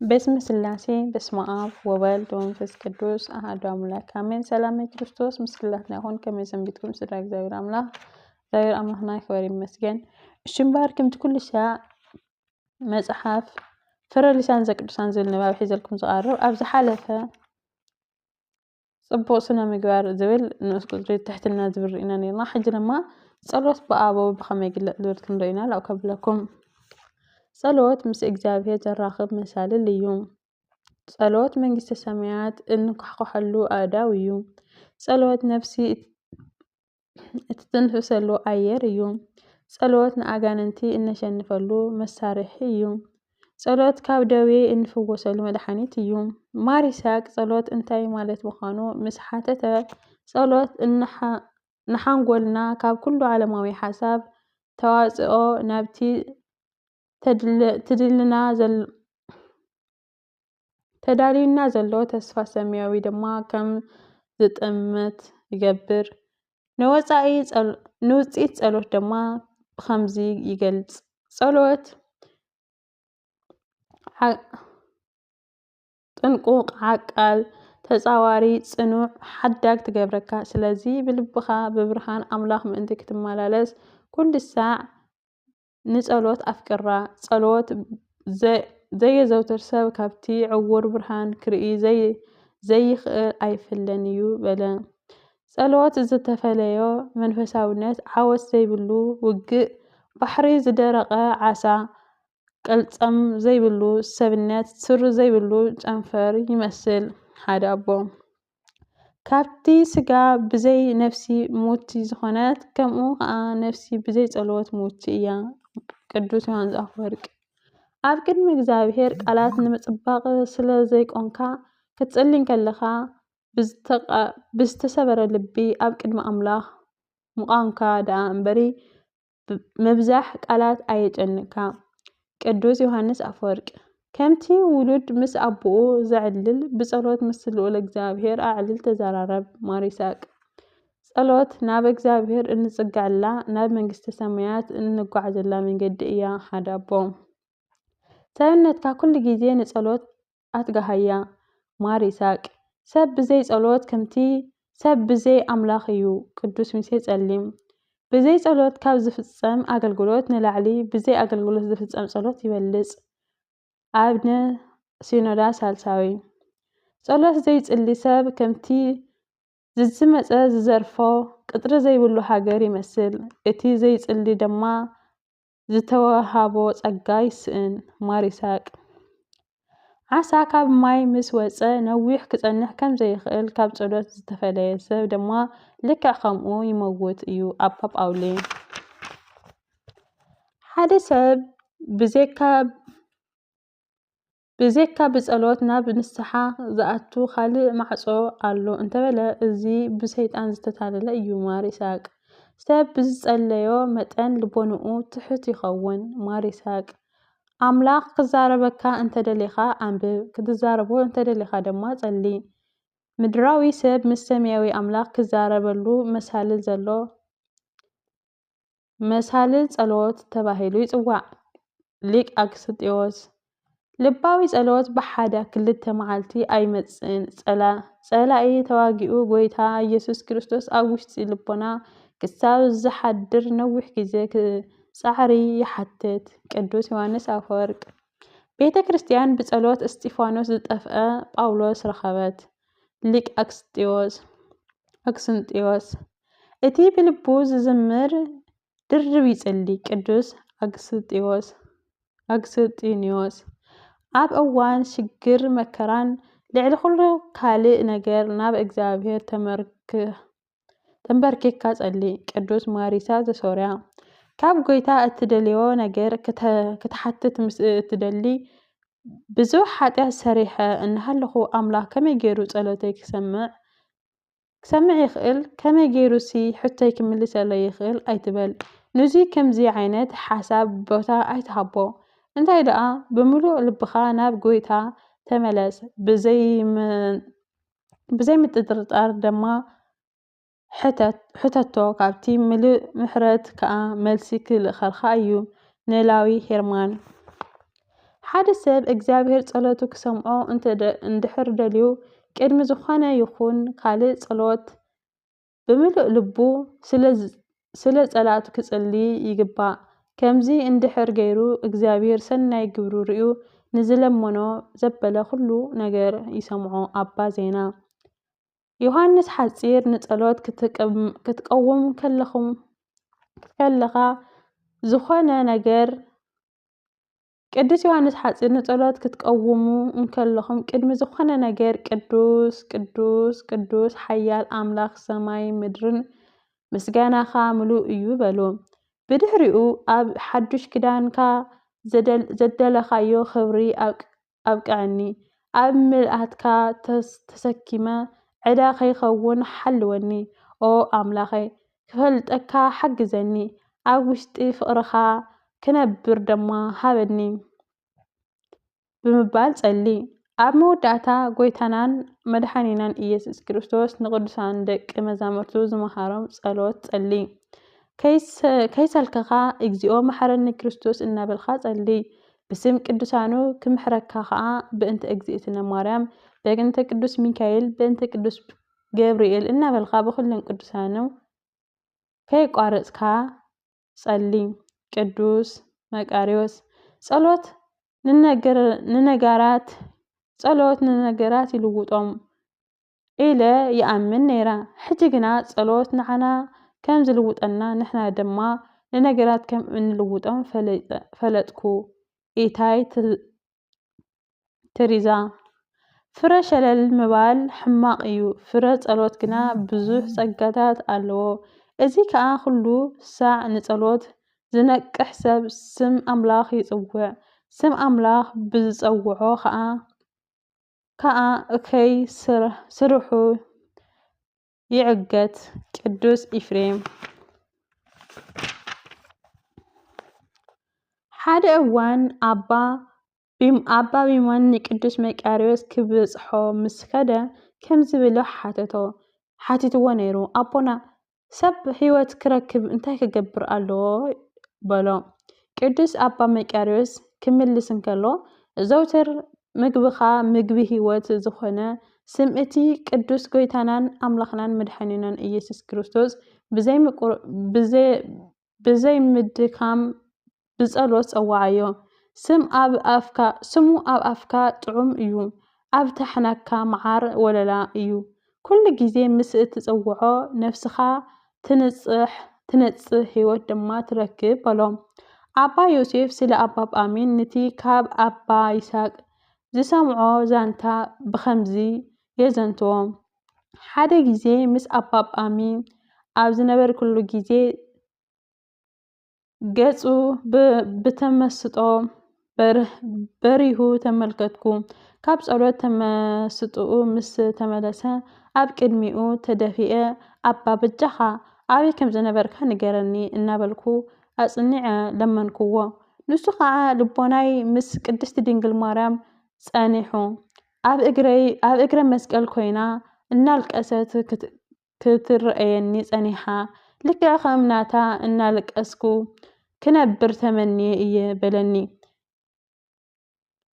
በስመ ስላሴ በስመ አብ ወወልድ ወመንፈስ ቅዱስ አሐዱ አምላክ አሜን። ሰላም ክርስቶስ ምስ ኩላትና ይኹን። ከመይ ሰንቢትኩም ስድራ እግዚኣብሔር ኣምላኽ? እግዚኣብሔር ኣምላኽና ይኽበር ይመስገን። እሺ እምበኣር ከምቲ ኩሉ ሻዕ መጽሓፍ ፍረ ልሳን ዘቅዱሳን ዝብል ንባብ ሒዘልኩም ዝቐርብ ኣብ ዝሓለፈ ጽቡቕ ስነ ምግባር ዝብል ንኡስ ቁጽሪ ትሕትና ዝብል ርኢና ነርና። ሕጂ ድማ ጸሎት ብኣበው ብኸመይ ይግለጽ ዝብል ክንርኢ ኢና። ላው ከብለኩም ጸሎት ምስ እግዚኣብሔር ዘራኽብ መሳልል እዩ። ጸሎት መንግስተ ሰማያት እንኳሕኳሐሉ ኣእዳው እዩ። ጸሎት ነፍሲ እትትንፍሰሉ ኣየር እዩ። ጸሎት ንኣጋንንቲ እነሸንፈሉ መሳርሒ እዩ። ጸሎት ካብ ደዌ እንፍወሰሉ መድሓኒት እዩ። ማር ይስሐቅ ጸሎት እንታይ ማለት ምዃኑ ምስ ሓተተ፣ ጸሎት እንሓ- ንሓንጎልና ካብ ኩሉ ዓለማዊ ሓሳብ ተዋጽኦ ናብቲ ተድል- ትድልና ዘል- ተዳልዩና ዘሎ ተስፋ ሰማያዊ ድማ ከም ዝጥምት ይገብር። ንወጻኢ ጸል- ንውጽኢት ጸሎት ድማ ብኸምዚ ይገልጽ። ጸሎት ሓ- ጥንቁቕ፣ ዓቃል፣ ተጻዋሪ፣ ጽኑዕ፣ ሓዳግ ትገብረካ። ስለዚ ብልብኻ ብብርሃን ኣምላኽ ምእንቲ ክትመላለስ ኩሉ ሳዕ ንጸሎት ኣፍቅራ። ጸሎት ዘ- ዘየዘውትር ሰብ ካብቲ ዕዉር ብርሃን ክርኢ ዘይ- ዘይኽእል ኣይፍለን እዩ በለ። ጸሎት ዝተፈለዮ መንፈሳውነት ዓወት ዘይብሉ ውግእ ባሕሪ ዝደረቐ ዓሳ ቅልጽም ዘይብሉ ሰብነት ስሩ ዘይብሉ ጨንፈር ይመስል ሓደ ኣቦ። ካብቲ ስጋ ብዘይ ነፍሲ ሙቲ ዝኾነት ከምኡ ኸዓ ነፍሲ ብዘይ ጸሎት ሙቲ እያ። ቅዱስ ዮሃንስ ኣፈወርቂ። ኣብ ቅድሚ እግዚኣብሔር ቃላት ንምጽባቕ ስለ ዘይቆንካ ክትጽሊ እንከለኻ ብዝተቓ- ብዝተሰበረ ልቢ ኣብ ቅድሚ ኣምላኽ ምቓንካ ደኣ እምበሪ ምብዛሕ ቃላት ኣየጨንቅካ። ቅዱስ ዮሃንስ ኣፈወርቂ። ከምቲ ውሉድ ምስ ኣቦኡ ዘዕልል ብጸሎት ምስ ልኡል እግዚኣብሔር ኣዕልል ተዘራረብ። ማር ይስሐቅ። ጸሎት ናብ እግዚኣብሔር እንጽግዐላ ናብ መንግስተ ሰማያት እንጓዓዘላ መንገዲ እያ። ሓደ ኣቦ። ሰብነትካ ኩሉ ግዜ ንጸሎት ኣትጋሃያ። ማር ይስሐቅ። ሰብ ብዘይ ጸሎት ከምቲ ሰብ ብዘይ ኣምላኽ እዩ። ቅዱስ ሙሴ ጸሊም። ብዘይ ጸሎት ካብ ዝፍጸም ኣገልግሎት ንላዕሊ ብዘይ ኣገልግሎት ዝፍጸም ጸሎት ይበልጽ። ኣብነ ሲኖዳ ሳልሳዊ። ጸሎት ዘይጽሊ ሰብ ከምቲ ዝዝመጸ ዝዘርፎ ቅጥሪ ዘይብሉ ሃገር ይመስል። እቲ ዘይጽሊ ድማ ዝተወሃቦ ጸጋ ይስእን። ማር ይስሐቅ። ዓሳ ካብ ማይ ምስ ወጸ ነዊሕ ክጸንሕ ከም ዘይኽእል ካብ ጸሎት ዝተፈለየ ሰብ ድማ ልክዕ ከምኡ ይመውት እዩ። ኣባ ጳውሊ። ሓደ ሰብ ብዘይካ ብዘይካ ብጸሎት ናብ ንስሓ ዝኣቱ ካልእ ማዕጾ ኣሎ እንተበለ፣ እዚ ብሰይጣን ዝተታለለ እዩ። ማር ይስሐቅ። ሰብ ብዝጸለዮ መጠን ልቦንኡ ትሑት ይኸውን። ማር ይስሐቅ። ኣምላኽ ክዛረበካ እንተደሊኻ ኣንብብ፣ ክትዛረቦ እንተደሊኻ ድማ ጸሊ። ምድራዊ ሰብ ምስ ሰማያዊ ኣምላኽ ክዛረበሉ መሳልል ዘሎ መሳልል ጸሎት ተባሂሉ ይጽዋዕ። ሊቅ ኣክስጢዮስ። ልባዊ ጸሎት ብሓደ ክልተ መዓልቲ ኣይመጽእን። ጸላ- ጸላኢ ተዋጊኡ ጎይታ ኢየሱስ ክርስቶስ ኣብ ውሽጢ ልቦና ክሳብ ዝሓድር ነዊሕ ግዜ ክ- ጻዕሪ ይሓትት። ቅዱስ ዮሃንስ ኣፈወርቅ። ቤተ ክርስቲያን ብጸሎት እስጢፋኖስ ዝጠፍአ ጳውሎስ ረኸበት። ሊቅ ኣክስጢዮስ ኣክስንጢዮስ። እቲ ብልቡ ዝዝምር ድርብ ይጽሊ። ቅዱስ ኣክስጢዮስ ኣክስጢኒዮስ። ኣብ እዋን ሽግር መከራን ልዕሊ ኩሉ ካልእ ነገር ናብ እግዚኣብሔር ተመርክ- ተንበርኪካ ጸሊ። ቅዱስ ማሪሳ ዘሶርያ። ካብ ጎይታ እትደልዮ ነገር ክተ- ክትሓትት ምስ እትደሊ ብዙሕ ሓጢኣት ሰሪሐ እናሃለኹ ኣምላኽ ከመይ ገይሩ ጸሎተይ ክሰምዕ ክሰምዕ ይኽእል? ከመይ ገይሩሲ ሕቶይ ክምልሰለይ ይኽእል ኣይትበል። ንዙይ ከምዚ ዓይነት ሓሳብ ቦታ ኣይትሃቦ። እንታይ ደኣ ብምሉእ ልብኻ ናብ ጎይታ ተመለስ። ብዘይ ም- ብዘይ ምጥርጣር ድማ ሕተት- ሕተቶ፣ ካብቲ ምሉእ ምሕረት ከኣ መልሲ ክልእኸልካ እዩ። ንላዊ ሄርማን። ሓደ ሰብ እግዚኣብሔር ጸሎቱ ክሰምዖ እንተ ደ-፣ እንድሕር ደልዩ፣ ቅድሚ ዝኾነ ይኹን ካልእ ጸሎት ብምሉእ ልቡ ስለ ዝ-፣ ስለ ጸላእቱ ክጽሊ ይግባእ። ከምዚ እንድሕር ገይሩ፣ እግዚኣብሔር ሰናይ ግብሩ ርእዩ ንዝለመኖ ዘበለ ኩሉ ነገር ይሰምዖ። ኣባ ዜና። ዮሃንስ ሓጺር ንጸሎት ክትቅም-፣ ክትቀውም ከለኹም፣ ከለኻ ዝኾነ ነገር፣ ቅዱስ ዮሃንስ ሓጺር ንጸሎት ክትቀውሙ እንከለኹም ቅድሚ ዝኾነ ነገር ቅዱስ፣ ቅዱስ፣ ቅዱስ ሓያል ኣምላኽ ሰማይ ምድርን ምስጋናኻ ምሉእ እዩ በሉ። ብድሕሪኡ ኣብ ሓዱሽ ኪዳንካ ዘደል-፣ ዘደለኻዮ ክብሪ ኣብ-፣ ኣብቅዐኒ። ኣብ ምልኣትካ ተስ-፣ ተሰኪመ ዕዳ ከይኸውን ሓልወኒ። ኦ ኣምላኸይ፣ ክፈልጠካ ሓግዘኒ። ኣብ ውሽጢ ፍቕርኻ ክነብር ድማ ሃበኒ። ብምባል ጸሊ። ኣብ መወዳእታ ጎይታናን መድሓኒናን ኢየሱስ ክርስቶስ ንቅዱሳን ደቂ መዛሙርቱ ዝመሃሮም ጸሎት ጸሊ። ከይሰ-፣ ከይሰልከኻ እግዚኣብሔር መሓረኒ ክርስቶስ እናበልካ ጸሊ። ብስም ቅዱሳኑ ክምሕረካ ኸኣ ብእንተ እግዝእትነ ማርያም፣ በእንተ ቅዱስ ሚካኤል፣ በእንተ ቅዱስ ገብርኤል እናበልካ ብኹለን ቅዱሳኑ ከየቋረጽካ ጸሊ። ቅዱስ መቃርዮስ። ጸሎት ንነገር-፣ ንነጋራት፣ ጸሎት ንነገራት ይልውጦም ኢለ ይኣምን ነይረ። ሕጂ ግና ጸሎት ንዓና ከም ዝልውጠና ንሕና ድማ ንነገራት ከም እንልውጦም ፈለጠ-፣ ፈለጥኩ። ኢታይ ተ-፣ ተሪዛ። ፍረ ሸለል ምባል ሕማቕ እዩ፣ ፍረ ጸሎት ግና ብዙሕ ጸጋታት ኣለዎ። እዚ ከኣ ኩሉ ሳዕ ንጸሎት ዝነቅሕ ሰብ ስም ኣምላኽ ይጽውዕ። ስም ኣምላኽ ብዝጸውዖ ከኣ፣ ከኣ እከይ ስር-፣ ስርሑ ይዕገት። ቅዱስ ኤፍሬም። ሓደ እዋን ኣባ ቢም-፣ ኣባ ቢሞን ንቅዱስ መቃርዮስ ክብጽሖ ምስ ከደ፣ ከምዚ ብሎ ሓተቶ፣ ሓቲትዎ ነይሩ፣ ኣቦና፣ ሰብ ህይወት ክረክብ እንታይ ክገብር ኣለዎ? በሎ። ቅዱስ ኣባ መቃርዮስ ክምልስ እንከሎ፣ ዘውትር ምግብኻ ምግቢ ህይወት ዝኾነ ስም እቲ ቅዱስ ጎይታናን ኣምላኽናን መድሓኒናን ኢየሱስ ክርስቶስ ብዘይ ምቁር-፣ ብዘይ-፣ ብዘይ ምድካም ብጸሎት ጸውዓዮ። ስም ኣብ ኣፍካ፣ ስሙ ኣብ ኣፍካ ጥዑም እዩ፣ ኣብ ታሕናካ መዓር ወለላ እዩ። ኩሉ ግዜ ምስ እትጸውዖ ነፍስኻ ትንጽሕ፣ ትነጽህ፣ ህይወት ድማ ትረክብ በሎ። ኣባ ዮሴፍ ስለ ኣባ ጳሚን ንቲ ካብ ኣባ ይስሐቅ ዝሰምዖ ዛንታ ብኸምዚ የዘንትዎ። ሓደ ግዜ ምስ ኣባ ጳሚን ኣብ ዝነበርኩሉ ግዜ ገጹ ብ-፣ ብተመስጦ በር-፣ በሪሁ ተመልከትኩ። ካብ ጸሎት ተመስጥኡ ምስ ተመለሰ፣ ኣብ ቅድሚኡ ተደፊኤ፣ "ኣባ በጃኻ፣ ኣበይ ከም ዝነበርካ ንገረኒ?" እናበልኩ ኣጽኒዐ ለመንክዎ። ንሱ ኸኣ ልቦናይ ምስ ቅድስቲ ድንግል ማርያም ጸኒሑ፣ ኣብ እግረይ፣ ኣብ እግረ መስቀል ኮይና እናልቀሰት ክት-፣ ክትረኣየኒ ጸኒሓ፣ ልክዕ ከም ናታ እናለቀስኩ ክነብር ተመንየ እየ በለኒ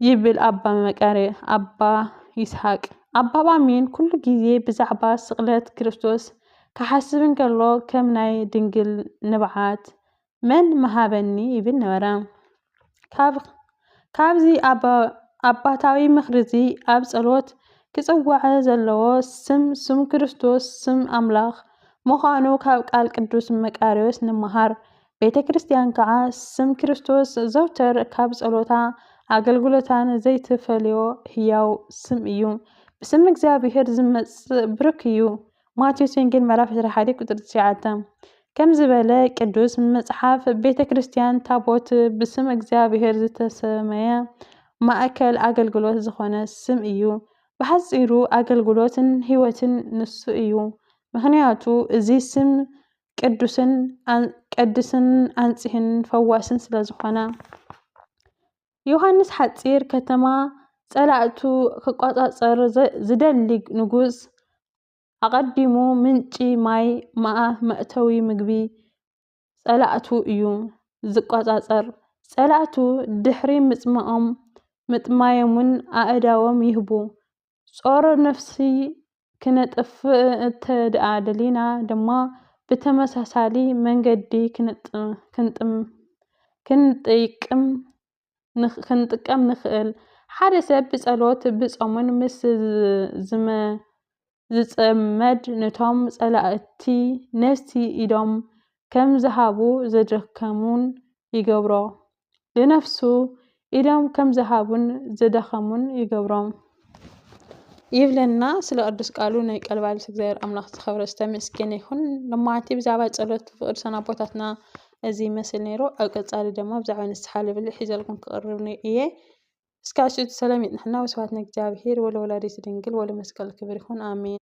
ይብል ኣባ መቃርየ-፣ ኣባ ይስሐቅ። ኣባ ጳሚን ኩሉ ግዜ ብዛዕባ ስቕለት ክርስቶስ ክሓስብ እንከሎ፣ ከም ናይ ድንግል ንብዓት መን ምሃበኒ ይብል ነበረ። ካብ-፣ ካብዚ ኣባ-፣ ኣባታዊ ምኽሪ እዚ ኣብ ጸሎት ክጽዋዕ ዘለዎ ስም፣ ስም ክርስቶስ ስም ኣምላኽ ምዃኑ ካብ ቃል ቅዱስ መቃርዮስ ንምሃር። ቤተ ክርስቲያን ከኣ ስም ክርስቶስ ዘውትር ካብ ጸሎታ ኣገልግሎታን ዘይትፈልዮ ህያው ስም እዩ። ብስም እግዚኣብሔር ዝመጽእ ብሩክ እዩ። ማቴዎስ ወንጌል ምዕራፍ ዕስራን ሓደን ቁጽሪ ትሽዓተ። ከም ዝበለ ቅዱስ መጽሓፍ፣ ቤተ ክርስቲያን ታቦት ብስም እግዚኣብሔር ዝተሰመየ ማእከል ኣገልግሎት ዝኾነ ስም እዩ። ብሓጺሩ ኣገልግሎትን ህይወትን ንሱ እዩ። ምኽንያቱ እዚ ስም ቅዱስን ኣን-፣ ቀድስን ኣንጺህን ፈዋስን ስለ ዝኾነ። ዮሃንስ ሓጺር ከተማ ጸላእቱ ክቆጻጸር ዘ-፣ ዝደሊ ንጉስ ኣቐዲሙ ምንጪ ማይ፣ መኣ-፣ መእተዊ ምግቢ ጸላእቱ እዩ ዝቆጻጸር። ጸላእቱ ድሕሪ ምጽማኦም ምጥማዮምን ኣእዳዎም ይህቡ። ጾር ነፍሲ ክነጥፍእ እንተ ደኣ ደሊና ድማ ብተመሳሳሊ መንገዲ ክንጥም ክንጥም ክንጠይቅም ንኽ- ክንጥቀም ንኽእል። ሓደ ሰብ ብጸሎት ብጾምን ምስ ዝ- ዝመ ዝጸመድ ነቶም ጸላእቲ ነፍሲ ኢዶም ከም ዝሃቡ ዘደከሙን ይገብሮ። ንነፍሱ ኢዶም ከም ዝሃቡን ዘደኸሙን ይገብሮም። ይብለና ስለ ቅዱስ ቃሉ ናይ ቀልባልስ እግዚኣብሔር ኣምላኽ ዝኸብረ ዝተመስገነ ይኹን። ሎማዓንቲ ብዛዕባ ጸሎት ብቅዱሳን ኣቦታትና እዚ ይመስል ነይሩ። ኣብ ቀጻሊ ድማ ብዛዕባ ንስሓ ልብል ሒዘልኩም ክቕርብ እየ። እስካብ ሽቱ ሰላም ይጥንሕና። ወስብሐት ንእግዚኣብሔር ወለወላዲቱ ድንግል ወለመስቀሉ ክብር ይኹን። ኣሜን።